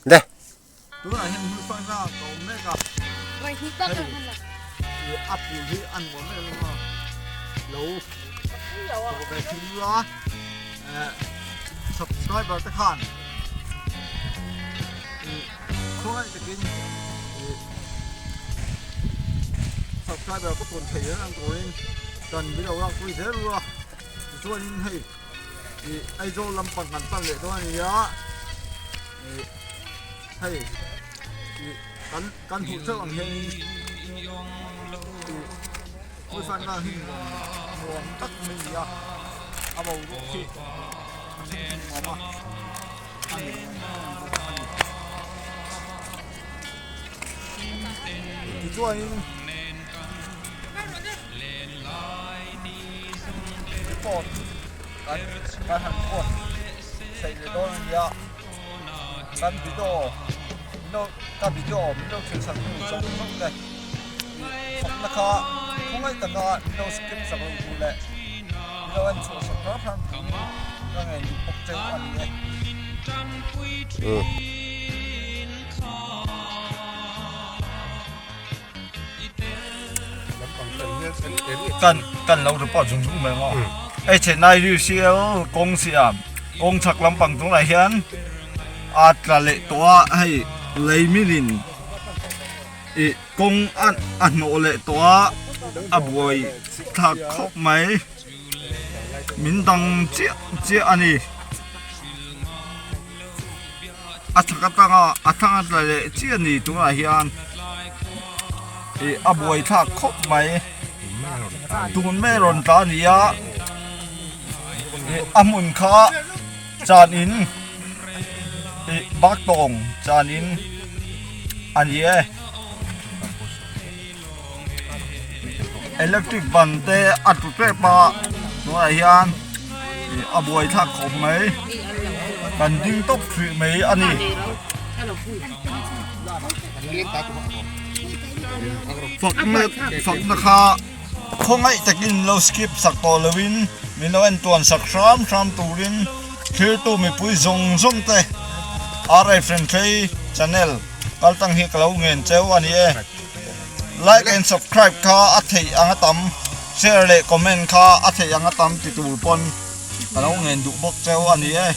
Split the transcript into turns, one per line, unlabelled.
De.
Tunah hian hmun fang na ka awm mek a. Hei a phul hi a nuam em em a. Lo thawk ve thin ula subscriber te khan khawngaih takin subscriber ka tawn thei reng ang turin kan video lak pui zel ula tichuanin hei ih Aizawl lampang kan pan leh dawn a ni a ih hei ih kan kan hmuh theuh ang hianin ih hmuifan vel hi nuam nuam tak mai a ni a a boruak hi a thleng thleng nuam a a ni em em bawk a ni tichuanin. Report kan kan han post theih leh dawn a nia kan video min lo ka video min lo thil sak hnu zawng zawng te ih fakna kha khawngaih taka min lo skip sak loh tur leh min lo en chhuah sak hram hram turin ka ngei duh bawk cheu a ni e. Kan kan lo report zung zung mai maw hei Chennai UCL kawng siam kawng chhak lampang tunah hian a tla leh tawh a hei lei milin ih kawng a a hnawh leh tawh a a buai thlak khawp mai min dang chiah chiah a ni. A chhak atanga a thlang a tla leh chiah a ni tunah hian ih a buai thlak khawp mai tun mai a rawn tla a ni a ih a hmun kha chan in ih bak tawng chan in a ni e electric ban te a tlu tep a tunah hian ih a buai thlak khawp mai kan ding tawp hrih mai a ni. Fakna fakna kha khawngaih takin lo skip sak tawh lovin min lo en tuan sak hram hram turin thirtu mipui zawng zawng te RI Friendly channel kal tang hi ka lo ngen cheu a ni e. Like and subscribe kha a theih ang a tam, share leh comment kha a theih ang a tam ti tur pawn ka lo ngen duh bawk cheu a ni e.